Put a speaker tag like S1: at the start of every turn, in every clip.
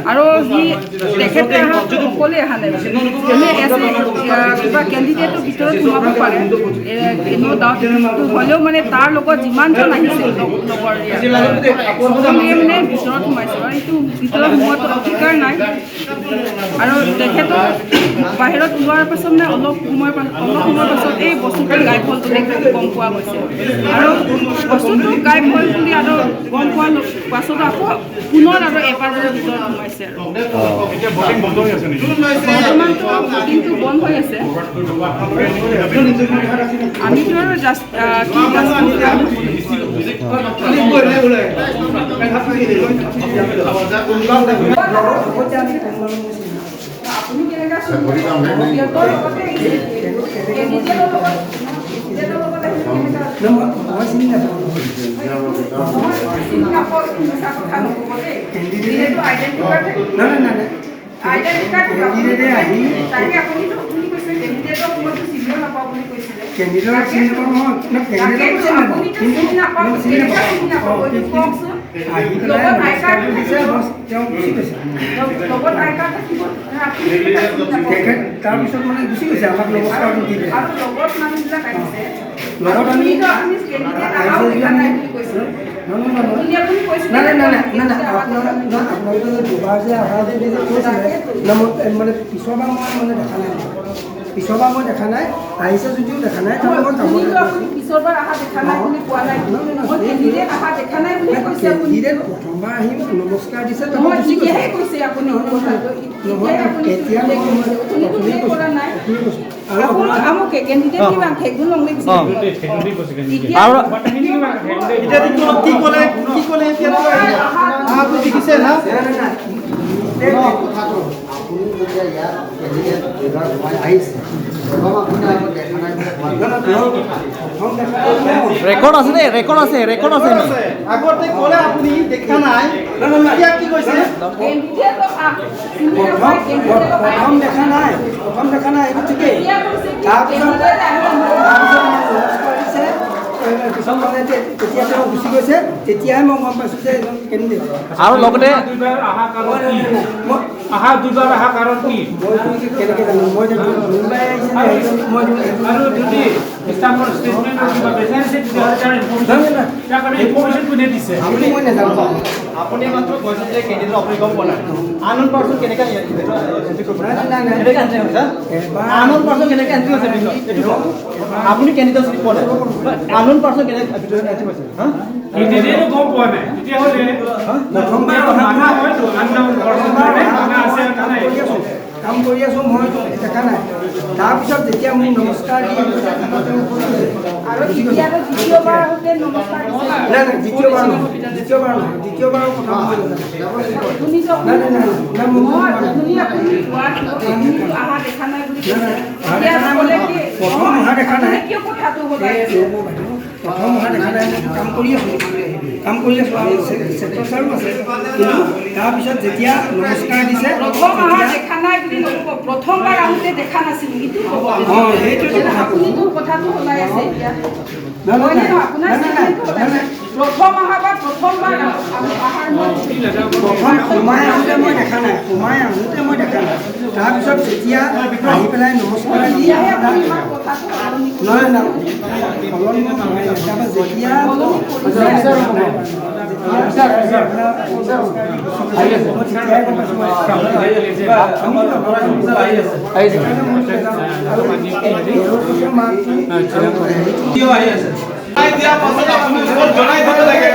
S1: আৰু সি তেখেতে অহা অকলে অহা নাই, এনে এজ এ কিবা কেণ্ডিডেটৰ ভিতৰত সোমাব পাৰে, ন' ডাউট। হ'লেও মানে তাৰ লগত যিমানজন আহিছে লগৰ, সকলোৱে মানে ভিতৰত সোমাইছে আৰু এইটো ভিতৰত সোমোৱাটো অধিকাৰ নাই। আৰু তেখেতৰ বাহিৰত ওলোৱাৰ পাছত মানে অলপ সময়ৰ পাছত এই বস্তুটো গায়ব হ'ল বুলি গম পোৱা গৈছে। আৰু বস্তুটো গায়ব হ'ল বুলি আৰু গম পোৱাৰ পাছত আকৌ পুনৰ আৰু এবাৰ বোলে ভিতৰত সোমাইছে। আৰু বৰ্তমানতো ভোটিংটো বন্ধ হৈ আছে। আমিতো আৰু জাষ্ট কি জাষ্ট আপুনি কেনেকৈ সিহঁতৰ লগতে আহিছে, কেণ্ডিডেটৰ লগত, কেণ্ডিডেটৰ লগত আহিছে কেনেকৈ?
S2: মই চিনি নাপাওঁ।
S1: নহয়, চিনি নাপাওঁ, এইটো মিছা কথা নক'ব দেই। যিহেতু আইডেণ্টি কাৰ্ড থাকিব।
S2: নাই নাই নাই নাই।
S1: আইডেণ্টি কাৰ্ড
S2: কেণ্ডিডেটে আহি
S1: তাকে আপুনিতো, আপুনি কৈছে কেণ্ডিডেটক মইতো চিনিও নাপাওঁ বুলি কৈছিলে।
S2: কেণ্ডিডেটক চিনি নাপাওঁ নহয়, কেণ্ডিডেটক
S1: তাকেতো
S2: চিনি নাপাওঁ।
S1: আপুনিতো
S2: কিন্তু
S1: চিনি নাপাওঁ,
S2: মই চিনি
S1: কেনেকৈ
S2: নাপাওঁ।
S1: চিনি নাপাব এইটো কওকচোন।
S2: আহি পেলাই
S1: লগত আই কাৰ্ড
S2: নমস্কাৰটো দিছে,
S1: থাকিব।
S2: বছ তেওঁ গুচি গৈছে।
S1: লগত আই কাৰ্ড থাকিব, আপুনি কেনেকৈ চিনি নাপাব?
S2: তেখেত তাৰপিছত মানে গুচি গৈছে আমাক নমস্কাৰটো দি পেলাই।
S1: আৰু লগত মানুহবিলাক আহিছে।
S2: লগত আমি
S1: আপুনিতো আপুনি কেণ্ডিডেট আহাও
S2: আহিছে যদি
S1: দেখা
S2: আমি
S1: নাই বুলি কৈছে।
S2: নহয় নহয় নহয়।
S1: আপুনি আপুনি কৈছিলে
S2: নাই নাই নাই নাই নাই নাই।
S1: কেণ্ডিডেট অহা
S2: আপোনাৰ
S1: দেখা নাই।
S2: নহয়, আপোনালোকে যে দুবাৰ যে অহা যে যে কৈছিলে ন, মই মানে পিছৰবাৰ মই মানে দেখা নাই, পিছৰবাৰ মই দেখা নাই, আহিছে যদিও দেখা নাই, তাৰমানে মই কামত
S1: আপুনিতো আপুনি পিছৰবাৰ অহা দেখা নাই বুলি কোৱা নাই।
S2: নহয়, নহয়,
S1: মই কেণ্ডিডেট অহা দেখা নাই বুলি কৈছে আপুনি।
S2: কেণ্ডিডেট প্ৰথমবাৰ আহি নমস্কাৰ দিছে, তাৰপৰা
S1: নহয়,
S2: গুচি গৈছে।
S1: এতিয়াহে কৈছে আপুনি কথাটো।
S2: নহয়।
S1: এতিয়াহে আপুনি
S2: তেতিয়া
S1: উল্লেখ
S2: নহয়।
S1: কৰিছে। অথনিতো
S2: প্ৰথমেই
S1: উল্লেখ
S2: কৈছোঁ।
S1: কৰা নাই।
S2: প্ৰথমেই কৈছোঁ আৰু
S1: আপুনি
S2: আপোনাৰ
S1: আমুকে কেণ্ডিডেট কিমান ঠেকগুণ লংলে
S3: এতিয়া
S4: কি ক'লে, কি ক'লে? এতিয়া আপুনি দেখিছে না?
S2: নাই নাই নাই,
S5: কথাটো আপুনি যেতিয়া ইয়াত কেণ্ডিডেট এইবাৰ সোমাই আহিছে, প্ৰথম আপুনি আগত দেখা নাই বুলি কোৱা নাই।
S2: প্ৰথম দেখা নাই।
S6: ৰেকৰ্ড আছে দেই, ৰেকৰ্ড আছে, ৰেকৰ্ড আছে।
S4: আগতে ক'লে আপুনি দেখা নাই, এতিয়া কি কৈছে?
S1: কেণ্ডিডেট চিনি
S2: প্ৰথম
S1: নাপায়, কেণ্ডিডেট
S2: প্ৰথম দেখা নাই, প্ৰথম দেখা নাই, সেইটো ঠিকেই।
S1: এতিয়া কৈছে কি
S2: তাৰপিছত
S1: কেণ্ডিডেট আহি
S2: তাৰপিছত আমাক নমস্কাৰ দিছে, পিছত মানে তেতিয়া তেওঁ গুচি গৈছে, তেতিয়াহে মই গম পাইছোঁ যে এজন কেণ্ডিডেট।
S6: আৰু লগতে
S3: দুইবাৰ অহা কাৰণ কি?
S2: মই
S3: অহা দুইবাৰ অহা কাৰণ কি?
S2: মই কেনেকৈ জানো? মই যে কোনোবাই আহিছে নে সেইটো মই
S3: আৰু যদি ষ্টাফৰ ষ্টেটমেণ্টৰ কিবা বিচাৰিছে, তেতিয়াহ'লে তাৰ ইনফৰ্মেশ্যন,
S2: নাই, নাই।
S3: তাৰ কাৰণে ইনফৰ্মেশ্যন কোনে দিছে?
S2: সেইটো মই নাজানো।
S4: আপুনি মাত্ৰ কৈছে যে কেণ্ডিডেট আপুনি গম পোৱা নাই। আননোন পাৰ্চন কেনেকৈ এণ্ট্ৰি কৰিব?
S2: নাই নাই নাই।
S4: কেনেকৈ এণ্ট্ৰি হৈছে?
S2: এবাৰ
S4: আননোন পাৰ্চন কেনেকৈ এণ্ট্ৰি হৈছে ভিতৰত, এইটো কওক। আপুনি কেণ্ডিডেট চিনি পোৱা নাই, আননোন পাৰ্চন কেনেকৈ ভিতৰত এণ্ট্ৰি হৈছে, হা?
S3: কেণ্ডিডেটো গম পোৱা নাই, তেতিয়াহ'লে
S2: প্ৰথমবাৰ অহা
S3: মানা হয়তো আননোন পাৰ্চন কাৰণে মানা আছে নে
S2: কাম
S3: নাই?
S2: কৰি আছোঁ, কাম কৰি আছোঁ, মই দেখা নাই। তাৰপিছত যেতিয়া মোক নমস্কাৰ দি গৈছে, তাৰপৰা তেওঁ কৈ গৈছে।
S1: আৰু তেতিয়া আৰু দ্বিতীয়বাৰ আহোঁতে নমস্কাৰ দিছে।
S2: নাই নাই, দ্বিতীয়বাৰ নহয়, দ্বিতীয়বাৰ নহয়, দ্বিতীয়বাৰৰ কথা মই নাজানো।
S1: আপুনি
S2: নাই নাই নাই নাই, মই
S1: নহয়, অথনি আপুনি কোৱা আপুনিতো অহা দেখা নাই বুলি কৈছে।
S2: নাই, অহা
S1: এতিয়া
S2: দেখা নাই।
S1: ক'লে কি?
S2: প্ৰথম অহা দেখা নাই।
S1: আপুনি কিয় কথাটো সলাই
S2: এই
S1: আছে?
S2: ৰ'ব বাইদেউ, প্ৰথম অহা দেখা নাই, মই কাম কৰি আছোঁ, কাম কৰি আছোঁ আৰু চেক্টৰ ছাৰো আছে। কিন্তু তাৰপিছত যেতিয়া নমস্কাৰ দিছে
S1: প্ৰথম অহা
S2: তেতিয়া
S1: দেখা নাই বুলি নক'ব, প্ৰথমবাৰ আহোঁতে দেখা নাছিলোঁ সেইটো ক'ব।
S2: অঁ, সেইটোতো কথা।
S1: আপুনিতো কথাটো সলাই আছে এতিয়া।
S2: নাই, নাই,
S1: হয়নে
S2: নাই।
S1: নহয়? আপোনাৰ
S2: নাই, নাই, নাই,
S1: ষ্টেটমেণ্টটো সলাই
S2: নাই,
S1: আছে। প্ৰথম অহা বা প্ৰথমবাৰ অহাৰ মই
S2: প্ৰথম সোমাই আহোঁতে মই দেখা নাই, সোমাই আহোঁতে মই দেখা নাই। তাৰপিছত যেতিয়া আহি পেলাই নমস্কাৰ দি
S1: তেতিয়াহে আপুনি ইমান কথাটো সলনি কৰিছে।
S2: নহয় নহয়, সলনি মই হোৱাই নাই। তাৰপৰা যেতিয়া মই তেতিয়াহে গম পাইছোঁ মই আৰু মাতটো
S4: আহি আছে দিয়া পাছত আপুনি ওপৰত জনাই দিব লাগে।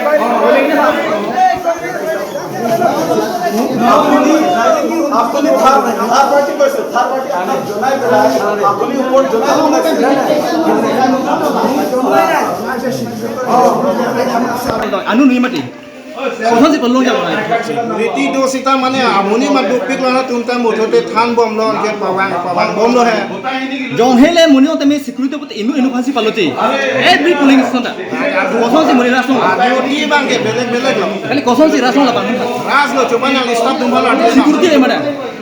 S4: আপুনি থাৰ্ড পাৰ্টি কৈছে, থাৰ্ড পাৰ্টি আপোনাক জনাই পেলাই আপুনি ওপৰত জনাই দিব লাগিছিল। আনো Nimati.
S6: Kosan si palong jam na.
S4: Security do sita মানে আমনি মা দুপিক লনা তুমতা মুঠতে থান বম ল কে পাৱাং পাৱাং বম ল হে
S6: Jong hele muni on temi security put inu inu phansi paloti. Every polling station ta. Kosan si muni rasong.
S4: Duty Banke বেলেগ বেলেগ ল
S6: Kali kosan si rasong la bang.
S4: ৰাজ ল চোপানা স্টাফ দুমভাল
S6: Security le mana.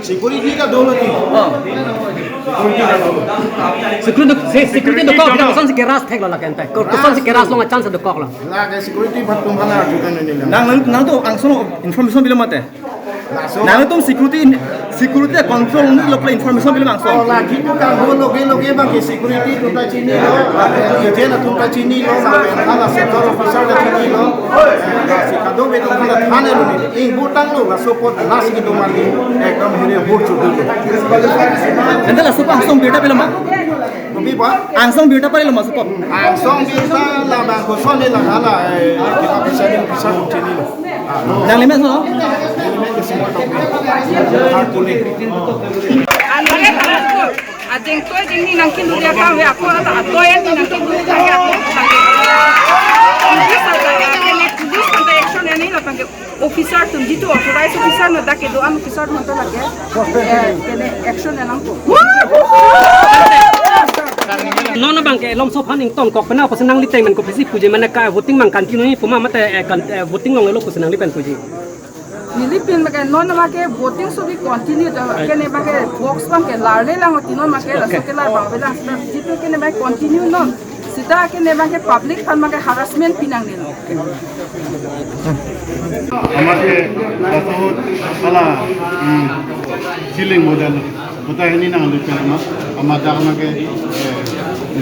S4: Security কা দৌলতি
S6: Security
S7: security do kok kosan si keras thek la kan ta kosan si keras longa chance do kok la
S4: লাগে সিকিউরিটি ভাত দুমভাল যোগান নিলে
S6: Nang nang nang to angson information bilo mate. Nang to security security control ni lo information bilo angson.
S4: লাঠিটো কাম লগে লগে বাকি security দুটা চিনি ল এজেন্ট দুটা চিনি ল না সেক্টর অফিসার চিনি ল শিখাদো বেতো খালা থানে রুনি ইং বুটাং লো না সোপত নাস কি দোমানি একদম হেরে vote চুদু
S6: Enda la sopa angson beta bilo ma.
S4: তুমি বা
S6: Angson beta pare lo ma sopa.
S4: Song beta লা বা কোসনে লা লা কিবা অফিসার অফিসার চিনি ল
S6: Nang lima so.
S1: Ajeng toy jing ni nangkin dunia ka we ako ata toy ni nangkin dunia ka ako police kanta action ene la pange officer tum jitu authorized officer na dake do an officer manta lage kene action enang ko
S7: no no bang ke lom so phan ing tong kok pena ko senang li teng men ko phisi puje mana ka voting mang continue ni puma mate voting long lo ko senang li pen puje
S1: Nilipin make non make voting sobi continue kene make box bang ke larle lang tinon make la soke lar bang bela jitu kene make continue non sita kene make public phan make harassment pinang ni
S8: আমাকে বহুত আলা ceiling model গোটাইখিনি নাঙালি পেলাম আমাৰ তাক আমাকে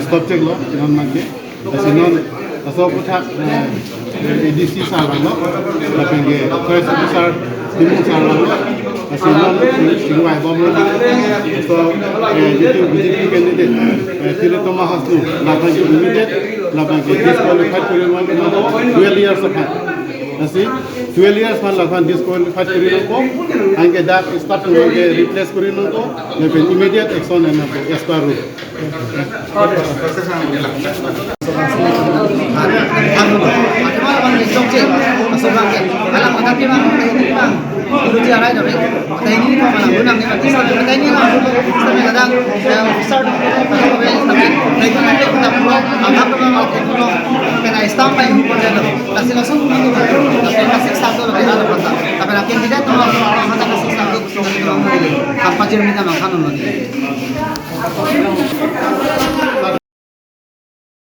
S8: stop check ল কিমান মাকে চিনন চব কথা এ ডি চি ছাৰ ভালো তাৰপৰা ফৰেষ্ট অফিচাৰ তিমু ছাৰ ভালো চিনন চিঙু আহিব যিটো বিজেপি কেণ্ডিডেট তিলোত্তমা হাছনু লাভাংকে ইমিডিয়েট লাভাংকে ডিছকুৱালিফাইড কৰিব 12 years of Asi 12 years man lafan disqualified kuri nako anke dak start nge replace kuri nako lepen immediate action ena ko as per rule.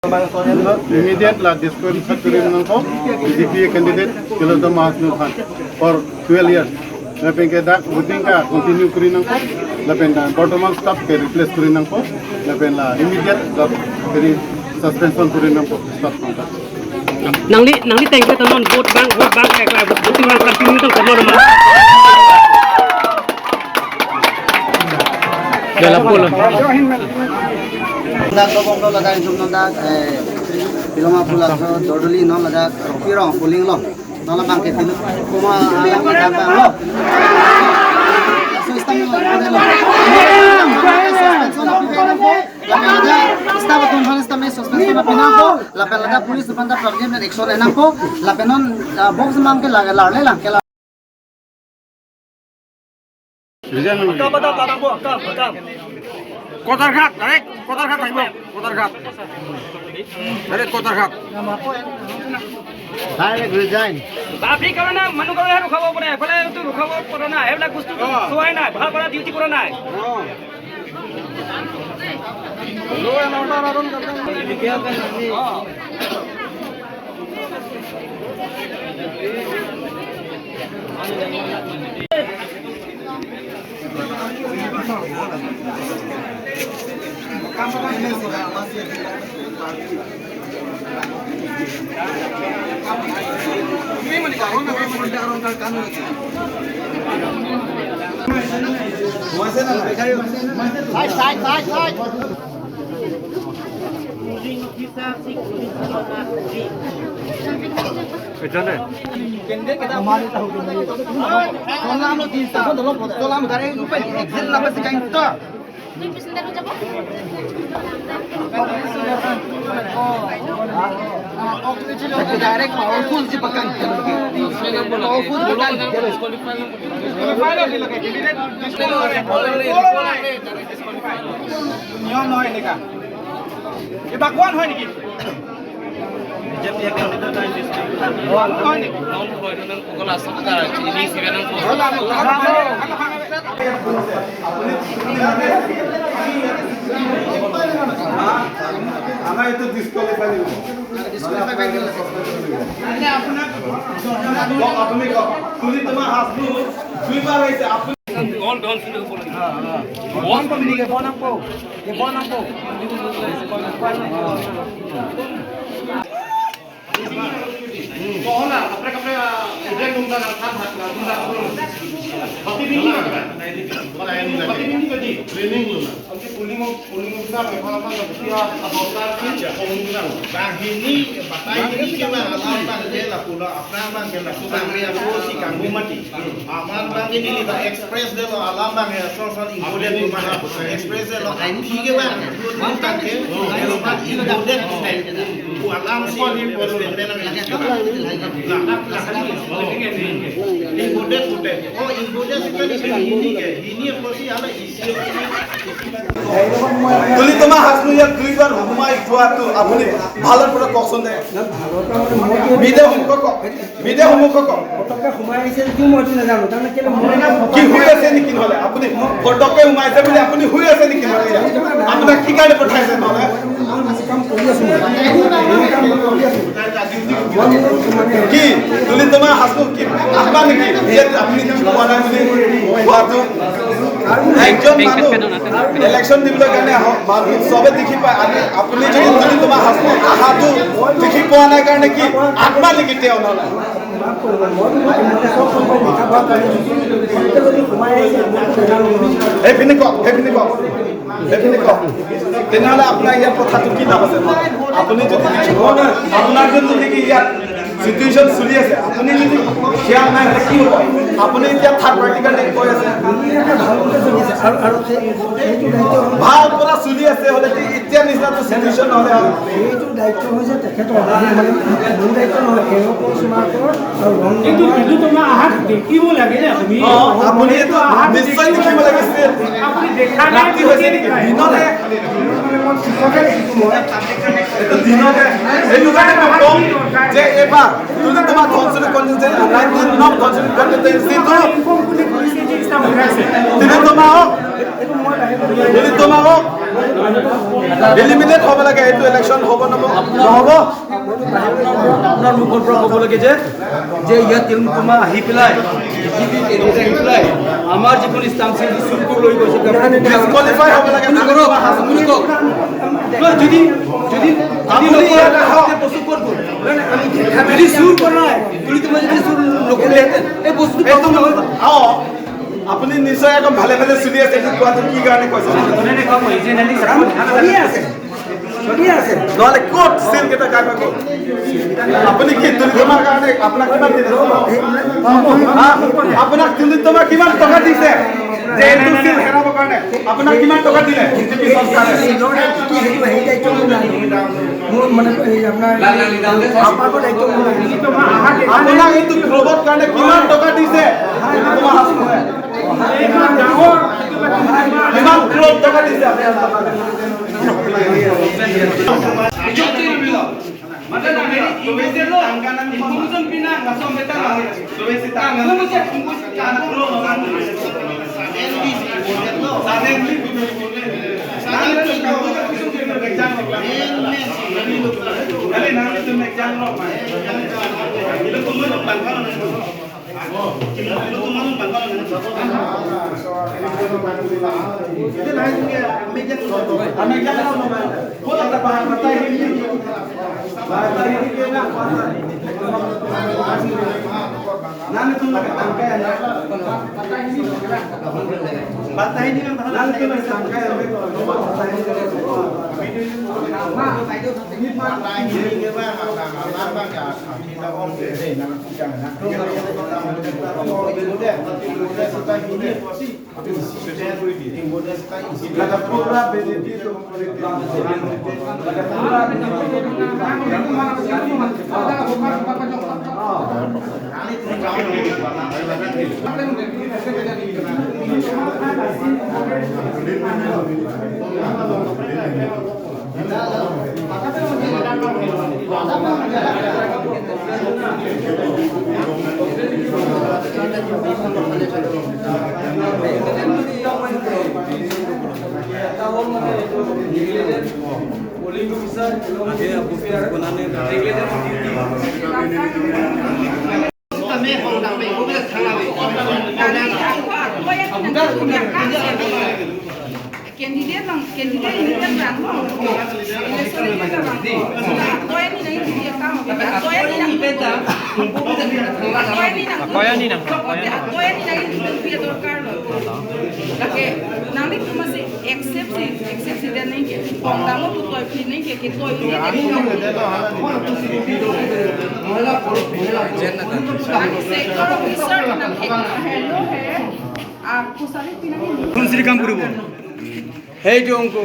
S8: Immediate la disqualified kuri nako BJP candidate Tilottama Hasnu Khan for 12 years. Lepen ke dak voting ka continue kuri nako lepen da বর্তমান staff ke replace kuri nako lepen la immediate la kuri suspension kuri nako staff nako.
S7: Nangli nangli thank you non vote bank ek voting bank continue to korno ma jala pol
S5: dak bong lo da jum non dak biloma pula dordoli non la dak pirong polling lo non la bang ke til koma alang dak bang lo so istam lo stava con fana stame suspension pinako la pelada police banda problem action enako la penon box mang ke la larle la ke
S3: Kotarghat direct Kotarghat আহিব Kotarghat direct Kotarghat
S5: direct resign
S7: public কাৰণে মানুহ কাৰণে ৰখাব পাৰে এফালে তো ৰখাব পৰা নাই এইবিলাক বস্তু চোৱাই নাই ভাল কৰা ডিউটি কৰা নাই
S5: Direct powerful si bakang powerful bakang
S4: নিয়ম নহয় এনেকা এই বাকৱান হয় নেকি
S8: আমাৰ এইটো ডিছকুৱালিফাই দিব। আপুনি কওক, তুমি তোমাৰ হাজবু দুইবাৰ আহিছে আপুনি
S6: তুলি তোমাৰ হাজবু ইয়াত দুইবাৰ সোমাই থোৱাটো আপুনি ভালৰ পৰা কওকচোন দে। মিডিয়া সন্মুখ কওক, মিডিয়া সন্মুখ কওক।
S2: পটককে সোমাই আহিছে যদিও মই এইটো নাজানো, তাৰমানে কেলে মই
S6: কি শুই আছে নেকি? নহ'লে আপুনি ফটককে সোমাইছে বুলি আপুনি শুই আছে নেকি? নহ'লে আপোনাক কি কাৰণে পঠাইছে? নহ'লে
S2: কাম কৰি আছো,
S6: কি তুলি তোমাৰ হাজবু কি আত্মা নেকি? আপুনি কোৱা নাই বুলি কোৱাটো একজন মানুহ ইলেকশ্যন দিবলৈ কাৰণে মানুহ চবে দেখি পায়। আপুনি যদি তুলি তোমাৰ হাজবু আহাটো দেখি পোৱা নাই কাৰণে কি আত্মা নেকি তেওঁ? নহ'লে সেইখিনি কওক, সেইখিনি কওক, সেইখিনি কওক। তেনেহ'লে আপোনাৰ ইয়াত কথাটো কি লাভ আছে? আপুনি যদি আপোনাৰ যোনটো নেকি ইয়াত চিটুৱেশ্যন চলি আছে, আপুনি যদি খেয়াল নাই হ'লে কি হ'ব? আপুনি এতিয়া থাৰ্ড পাৰ্টিৰ কাৰণে কৈ আছে ভাল পৰা চলি আছে হ'লে এতিয়া নিচিনাটো চিটুৱেশ্যন নহ'লে হয়।
S2: সেইটো দায়িত্ব হৈছে তেখেতৰ, মানে মোৰ দায়িত্ব নহয়।
S3: দেখিব লাগে আপুনি,
S6: আপুনি নিশ্চয় দেখিব লাগিছিল। ৰাতি হৈছে নেকি? দিনতে দিনতে সেইটো কাৰণে মই কম যে এইবাৰ তুমি তোমাৰ ধনচুৰি কনষ্টিটুৱেঞ্চিটো তোমাক এলিমিনেট হ'ব লাগে। এইটো ইলেকশ্যন হ'ব নহ'ব।
S9: আপোনাৰ মুখৰ পৰা ক'ব লাগে যে যে ইয়াত তেওঁলোক তোমাৰ আহি পেলাই আহি পেলাই আমাৰ যিখন ষ্টাম্প চিল চুৰ কৰি লৈ গৈছে,
S6: ডিছকুৱালিফাই হ'ব লাগে।
S9: আপুনি কওক, যদি যদি বস্তু ক'ত গ'ল? যদি চুৰ কৰা নাই, তুলি তোমাৰ যদি চুৰ নকৰিলেহেঁতেন এই বস্তুটো।
S6: অঁ, আপুনি নিশ্চয় একদম ভালে ভালে চলি আছে। এইটো কোৱাটো কি কাৰণে কৈছে? নহ'লে ক'ত চিলকেইটা কাক ক'ত? আপুনি কি তুলি তোমাৰ কাৰণে আপোনাক কিমান দিলে? আপোনাক তুলি তোমাৰ কিমান টকা দিছে যে এইটো চিল হেৰাবৰ কাৰণে? আপোনাক কিমান টকা দিলে বিজেপি চৰকাৰে? আপোনাক এইটো ক্ৰবৰ কাৰণে কিমান টকা দিছে? কিমান ক্ৰ'ৰ টকা দিছে?
S9: কাম কৰিব সেইটো অংক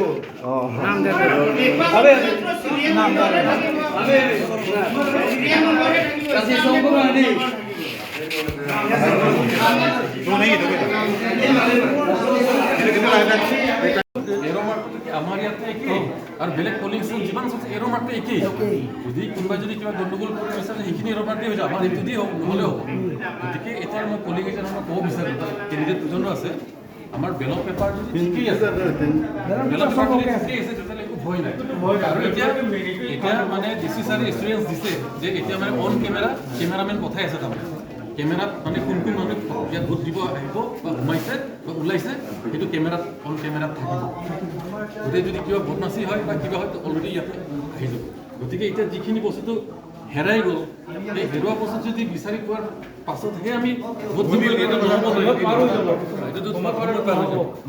S10: আমাৰ ইয়াতে একেই আৰু বেলেগ পলিং ষ্টেচন যিমান আছে এৰ' মাৰ্কটো একেই। যদি কোনোবাই যদি কিবা গণ্ডগোল কৰি বিচাৰে সেইখিনি এৰ' মাৰ্কটোৱে হৈ যাব, আমাৰ সেইটো দি নহ'লেও হ'ব। গতিকে এতিয়া মই পলিং এজেণ্ট মই ক'ব বিচাৰোঁ, কেণ্ডিডেট দুজনো আছে, আমাৰ বেলট পেপাৰ যদি ঠিকেই আছে, বেলট পেপাৰ যদি ঠিকেই আছে তেতিয়াহ'লে একো ভয় নাই। আৰু এতিয়া এতিয়া মানে ডি চি ছাৰে এচুৰেঞ্চ দিছে যে এতিয়া মানে অন কেমেৰা কেমেৰামেন পঠাই আছে, তাৰমানে কেমেৰাত মানে কোন কোন মানুহ ইয়াত ভোট দিব আহিব বা সোমাইছে বা ওলাইছে সেইটো কেমেৰাত অন কেমেৰাত থাকিব। গতিকে যদি কিবা বদমাচি হয় বা কিবা হয় অলৰেডি ইয়াতে আহি যাব। গতিকে এতিয়া যিখিনি বস্তুটো হেৰাই গ'ল, সেই হেৰোৱা বস্তুটো যদি বিচাৰি পোৱাৰ পাছতহে আমি ভোট দিব লাগে, এইটো নহ'ব।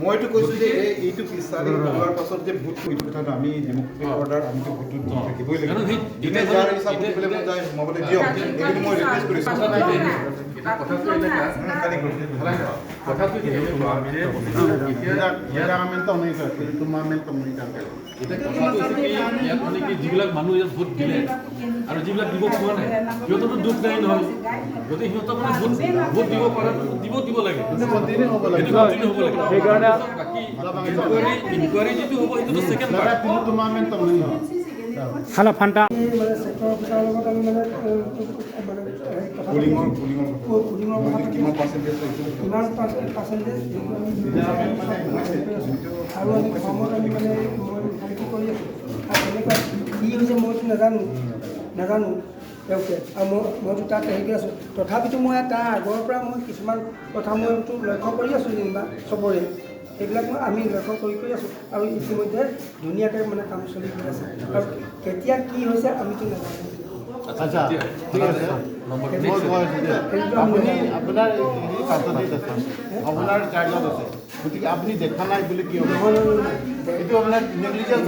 S4: মইতো কৈছোঁ যে এইটো বিচাৰি পোৱাৰ পাছত যে ভোট এইটো কথাটো আমি ডেম'ক্ৰেটিক অৰ্ডাৰ আমিতো ভোটটো দি থাকিবই লাগিব। যোনে যাৰ ইচ্ছা ভোট দিবলৈ মন যায় সোমাবলৈ দিয়ক, এইটো মই ৰিকুৱেষ্ট কৰিছোঁ।
S10: ইয়াত মানে কি যিবিলাক মানুহ ইয়াত ভোট দিলে আৰু যিবিলাক দিব পোৱা নাই সিহঁতৰতো দুখ নাই নহয়, গতিকে সিহঁতক মানে ভোট দিব পৰাটো দিব দিব লাগে, সেইটো কণ্টিনিউ হ'ব লাগে। সেইকাৰণে বাকী ইনকুৱাৰী যিটো হ'ব সেইটোতো ছেকেণ্ড পাৰ্ট।
S3: ফান্টা
S2: মানে ছেক্টৰ অফিচাৰৰ লগত আমি মানে কিমান পাৰ্চেণ্টেজ আৰু আমি ফৰ্মত আমি মানে মই লিখালিখি কৰি আছোঁ। আৰু তেনেকুৱা কি হৈছে মইতো নাজানো তেওঁকে, আৰু মইতো তাত হেৰি কৰি আছোঁ। তথাপিতো মই তাৰ আগৰ পৰা মই কিছুমান কথা মইতো লক্ষ্য কৰি আছোঁ, যেনিবা চবৰে সেইবিলাক মই আমি লক্ষ্য কৰি কৰি আছোঁ। আৰু ইতিমধ্যে ধুনীয়াকৈ মানে কাম চলি গৈ আছে, আৰু কেতিয়া কি হৈছে আমিতো নাজানো।
S8: আচ্ছা ঠিক আছে, আপুনি আপোনাৰ কাষ্টডিত আছে, আপোনাৰ চাৰ্জত আছে, গতিকে আপুনি দেখা নাই বুলি কি হ'ব? এইটো আপোনাৰ নেগলিজেঞ্চ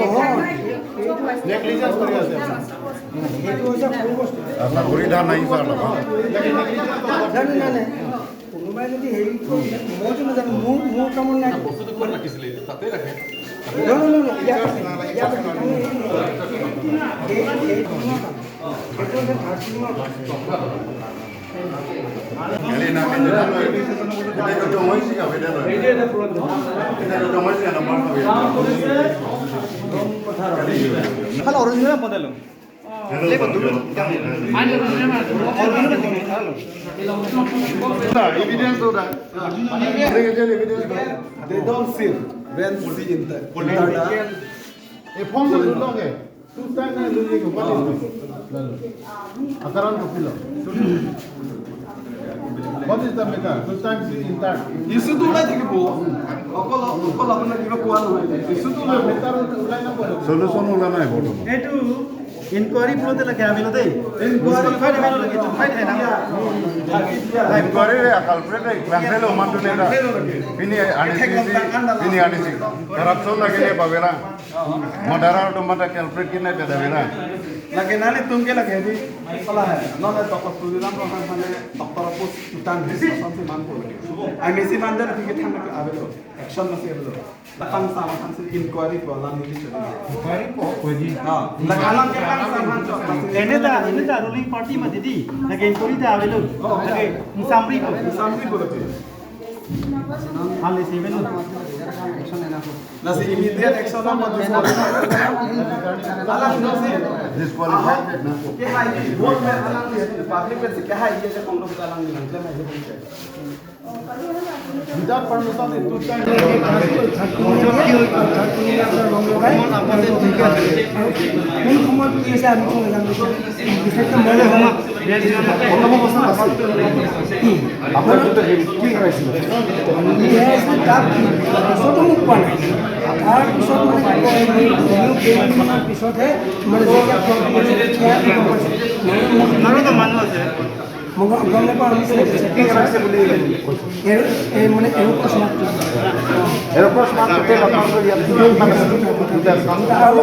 S8: নেগলিজেঞ্চ কৰি আছে।
S2: সেইটো হৈছে সৰু বস্তু। নাই কোনোবাই যদি হেৰি মইতো নাজানো, মোৰ কামত নাই।
S10: বস্তুটো ক'ত ৰাখিছিলে? তাতে ৰাখে।
S2: নহয়, ইয়াত আছে, ইয়াত আছে। সেইটো হৈছে থাৰ্টিনৰ কাম।
S8: Evidence
S6: They don't see when see in the
S8: A form লগে two time na luli ko what is this? Akaran ko pilo. What is the matter? Two times in that.
S6: ইছ্যুটো ওলাই থাকিব, অকল অকল আপোনাৰ কিবা কোৱা নহয়, ইছ্যুটো ওলাই
S8: মেটাৰ ওলাই না
S11: সলিউশন ওলা নাই বৰ্তমান।
S3: এইটো
S4: ইনকোয়ারি পুরোতে লাগে আবেলো দেই ডিসকোয়ালিফাইড আবেলো লাগে চুপাই থাই না
S8: ইনকোয়ারি কালপ্রেট ক্লান্টেল ওমানটো নে পিনি আনিছি পিনি আনিছি কৰাপচন লাগিলে পাবেলা মডারার তোমাটা ক্যালকুলেট কিনে পেদাবেলা
S6: লাগে নালে তুমকে লাগে দি কলা হে নলে ডক্টর তুলিরাম রহমান মানে ডক্টর পোস্ট উতান সবসে মান পড়ে I Messi মান দেন থেকে ঠান্ডা আবেলো অ্যাকশন নাসি আবেলো লাকাম সামা খানসে ইনকোয়ারি বলা নিলি চলে
S4: ইনকোয়ারি কো কোজি
S6: হ্যাঁ লাকালাম কে খান সামান
S4: এনে দা রুলিং পার্টি মা দিদি লাগে ইনকোয়ারি দা আবেলো লাগে সামরি কো
S6: সামরি বলে
S4: হালে সেভেন
S6: নাসি ইমিডিয়েট অ্যাকশন মধ্যে আলাম নাসি
S8: ডিসকোয়ালিফাইড না
S6: के हाई वोट में alang ni public में क्या हाई ये Congress alang ni nang claim without permission it
S2: কোন সময়ত কি হৈছে আমিতো নাজানো, বিশেষকৈ মই নাজানো।
S4: প্ৰথম অৱস্থাত আছিল আপোনাৰ কি কৰাইছিল?
S2: তাৰ পিছতো মোক কোৱা নাই। তাৰপিছত মানে কেইদিনমানৰ পিছতহে মানে যেতিয়া
S4: মানুহ আছে
S2: মই গম নাপাওঁ। এই মানে এৰ'ক্ৰছ মাতটো
S4: এৰ'ক্ৰছ মাতটো।
S2: আৰু